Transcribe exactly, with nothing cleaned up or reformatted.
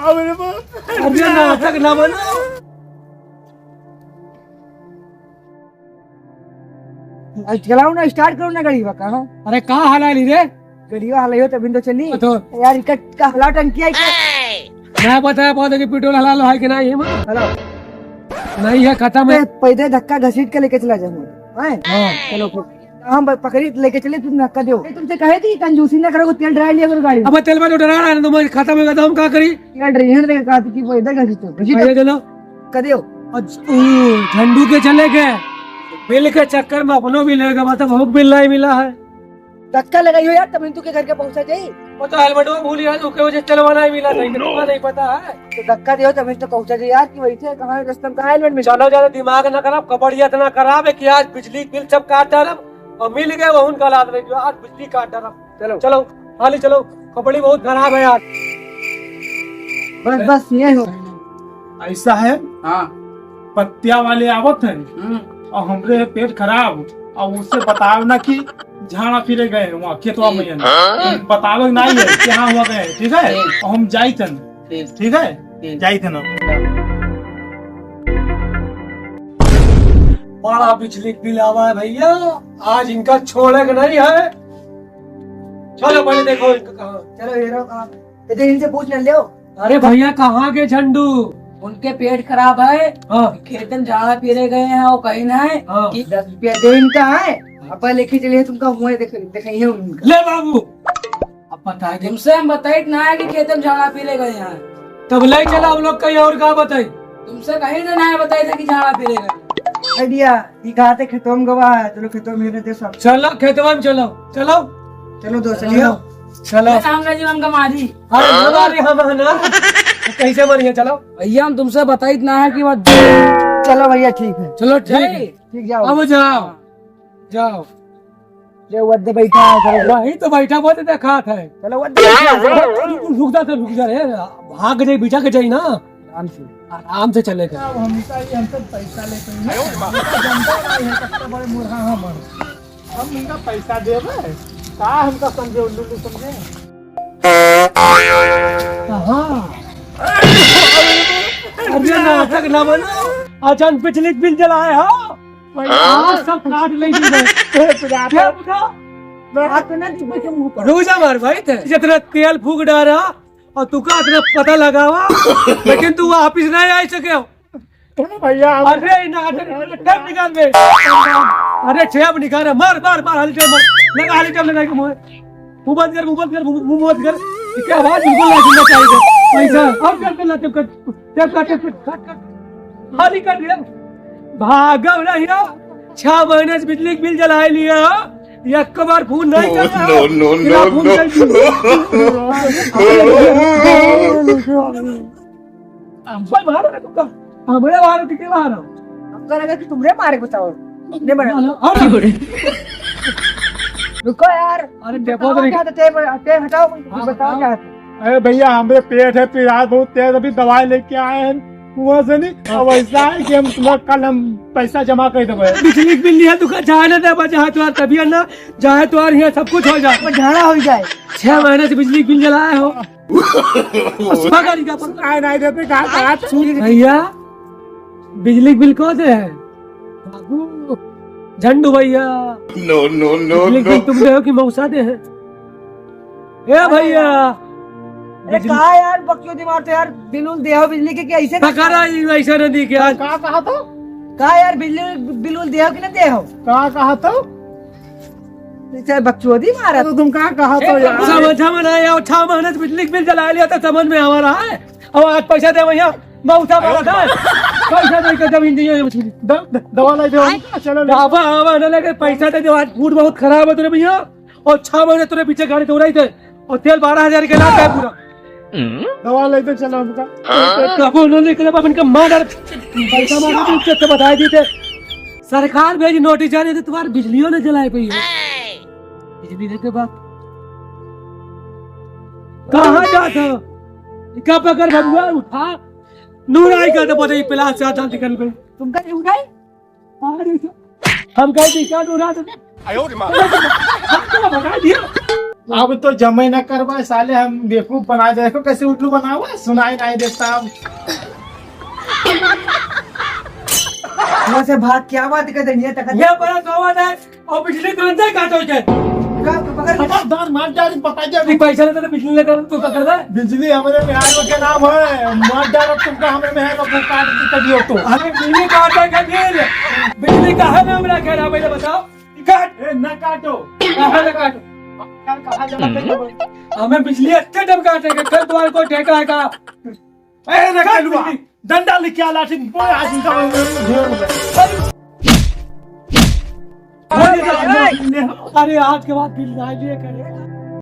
अरे बाप। अरे नाटक ना बना। आज चलाओ ना, start करो ना गाड़ी बा, कहाँ? अरे का हाल है रे? गड़िया हाल हो तभी तो चली। तो यार, इका का हला टंकी है क्या? मैं बताया बहुत है कि पेट्रोल हला लो है कि नहीं है, माँ? हला। नहीं है, खत्म है। पैदल धक्का घसीट के लेके चला जाऊंगा। हैं? हाँ। चलो, फिर। हम ब-, पकड़ी लेके चले, तुम धक्का दो। ए, तुमसे कहे थी, कंजूसी ना करो, तेल डरा लिया करो गाड़ी में। अब तेल में तो डरा रहा है, तुम खत्म होगा तो हम क्या करी? तेल डरा, यहाँ देख, कहा थी कि वो इधर घसीटो, घसीटो। भैया चलो। कह दो। और ज-, ऊ, झंडू के चले गए। बिल के चक्कर में अपनो बिल लेगा, मतलब, हमको बिल नहीं मिला है। धक्का लगाई हो यार, तब तू के घर के पहुंचा जाई। वो तो हेलमेट में भूल गया, उसके वजह से चलवा नहीं मिला था, इतना नहीं पता है। तो धक्का दियो, तब तो पहुंचा जाई यार, कि वैसे कहाँ है रास्ता में, कहाँ हेलमेट मिला? चलो, ज्यादा दिमाग ना खराब, कबड्डी इतना खराब है कि आज बिजली बिल सब काट डालब, और मिल गए वो उनका लाद रही, आज बिजली काट डालब। चलो। चलो, हाली चलो, कबड्डी बहुत खराब है यार। बस, बस, ये हो। ऐसा है, हाँ। पत्तिया वाले आवत हैं, हम्म। और हमरे है पेट खराब, और उससे बताओ ना कि झाड़ा फिरे गए हैं वहाँ खेतवा में, हाँ। बतावे नहीं है कि हाँ हुआ गए, ठीक है? ठीक। और हम जाई तन, ठीक। ठीक है? ठीक। जाई तन। बड़ा बिजली बिल आवा है भैया, आज इनका छोड़े के नहीं है। चलो पहले देखो इनका कहाँ। चलो हीरो कहाँ? इधर इनसे पूछ ले लो। अरे भैया, कहाँ के झंडू? उनके पेट खराब है, हाँ। खेतन झाड़ा फिरे गए हैं, वो कहीं ना है हाँ। कि दस रुपया दे इनका है, अब लेके चलिए तुमका हुआ देख, देखाइए उनका। ले बाबू, अब बताए दे। तुमसे हम बताइत ना है कि खेतन झाड़ा फिरे गए हैं। तब ले चला हम लोग कहीं और का बताई। तुमसे कहीं ना, ना बताइत है कि झाड़ा फिरे गए। आइडिया। ई कहा थे खेतवा में गवा है, चलो खेतवा में हेरे दे सब। चलो खेतवा में चलो, चलो। चलो दोस्त, चलो। चलो। चलो। हम ना जी, हमका मारी। अरे ना मारी हम है ना। कैसे मारी है, चलो। भैया हम तुमसे बताइत ना है कि बात। चलो भैया ठीक है। चलो ठीक है। ठीक, जाओ। अब जाओ। जाओ। ये वद्दे बैठा है, चलो। वही तो बैठा, वो तो देखात है। चलो वद्दे बैठा है, चलो। रुक जा, रुक जा रे। भाग जाई, बिछा के जाई ना। आराम से। आराम से चले के। अब हमका ये हमसे पैसा लेके नहीं, हमका जनता नहीं है, कितना बड़े मुरहा हम हैं। हम इनका पैसा देबे? का हमका समझे, उल्लू उल्लू समझे? हाँ। अरे नाटक ना बना। अचानक बिजली के बिल जलाए हो। भाई, आज सब काट ले दी बे। ए, बुढ़ा। क्या बुढ़ा? बात ना दी बे, मुंह पर। रुक जा मार भाई, ते जितना तेल फूक डारा, और तुका इतना पता लगावा, लेकिन तू वापिस नहीं आ सके हो। अरे भैया, हम अरे, इन्हें अरे, टेप निकाल बे। अरे, टेप निकाल रे, मार, मार, मार, हाली टेप मार। लगा, हाली टेप लगा के मुंह। मुंह बंद कर, मुंह बंद कर, मुंह, मुंह बंद कर। क्या बात, बिल्कुल नहीं सुनना चाहिए। पैसा, और कर, कर, ला, टेप कर, टेप कर, टेप कर, कट, कट। हाली कट रे। भागो ना हिया। छह महीने से बिजली के बिल जलाए लिया। एक बार फोन नहीं करता। No, no, no, तेरा फोन no। कर दिया। हमसे मारो ना तुमका। हमरे मारो कि के मारो? हमका लगा कि तुमरे मारे बताओ। अपने बना। ना, ना, और रुको यार। अरे, देखो तो क्या नहीं। टेप, टेप हटाओ, हाँ, बताओ बताओ। क्या है? अरे भैया, हमरे पेट है पिरात बहुत तेज, अभी दवाई लेके आए हैं कुआं से नहीं। अब ऐसा है कि हम तुम्हारा कल हम पैसा जमा कर देबे। बिजली के बिल लिया, तू का जाए ना देबा, जहाँ तुम्हारा तबियत ना, जहाँ तुम्हारा यहाँ सब कुछ हो जाए। पर झाड़ा हो जाए। छह महीने से बिजली के बिल जलाए हो। पकड़ इनका, पकड़। नहीं, नहीं देते, कहाँ, कहाँ? सुन भैया, बिजली के बिल कौन दे है? बाबू, झंडू भैया। No, no, no, बिजली के बिल no। तुम दे हो कि मौसा दे है? ए भैया, अरे बिजली का यार, बकियो दिमाग तो यार, बिल उल दे हो बिजली के, क्या ऐसे ना पकड़ा ही वैसे न दी क्या? का कहा तो? का यार, बिजली बिल उल दे हो कि ना दे हो? का कहा तो? इसे बकचोदी मारा। तो तुम का कहा तो यार? समझ में ना आया, छह महीने से बिजली के बिल जला लिया तो समझ में आवा रहा है। अब आज पैसा दे भैया, मौसा मारा था। पैसा दे के जमीन दिए है मछली। द-, द-, दवा लाई दे, चलो ले। दवा, दवा ना लेके पैसा दे दे, आज मूड बहुत खराब है तेरे भैया। और छह महीने तेरे पीछे गाड़ी दौड़ाई थे, और तेल बारह हजार के लाख है पूरा। दवा लेते चलो उनका। कबो उन्होंने निकले बाप, इनका मार डाल, पैसा मार डाल, इज्जत से बताई दी थे। सरकार भेजी नोटिस जारी थे, तुम्हारी बिजलियों ने जलाए पई है। बिजली देते बाप। कहाँ जात हो? इका पकड़ बबुआ, उठा। नूर आई का तो पता ही पिला से आता निकल गई। तुमका नहीं उठाई? अरे, हम कहे थे, क्या डरा था? आयो रे माँ। हम तो भगा दिया। अब तो जमे न करबा साले, हम बेवकूफ बना दे। देखो कैसे उल्लू बनावा, सुनाई नहीं देता अब। वहाँ से भाग, क्या बात कर रही है, तक ये बड़ा सवाल है। और बिजली तुरंत ही काटो के। का पकड़ ले। खबरदार मार डाल, बता दे। तू पैसा लेता तो बिजली लेकर तू पकड़ ले। बिजली हमारे बिहार में क्या नाम है, मार डाल तुमको, हमारे बिहार में काट के कभी हो तो। अरे बिजली काटे के फिर, बिजली का है नाम रखे रहा, पहले बताओ। काट। ए, ना काटो। कहाँ ना काटो? कल कहाँ जमा पे जमा? हमें बिजली अच्छे टाइम काटेंगे, कल तुम्हारे को ठेका है का? ए, रे काट कलुआ, बिजली। डंडा लेके आ, लाठी, बोल, आज इनका ढेर हो गया। अरे, अरे, अरे, आज के बाद बिल ना लिए करे।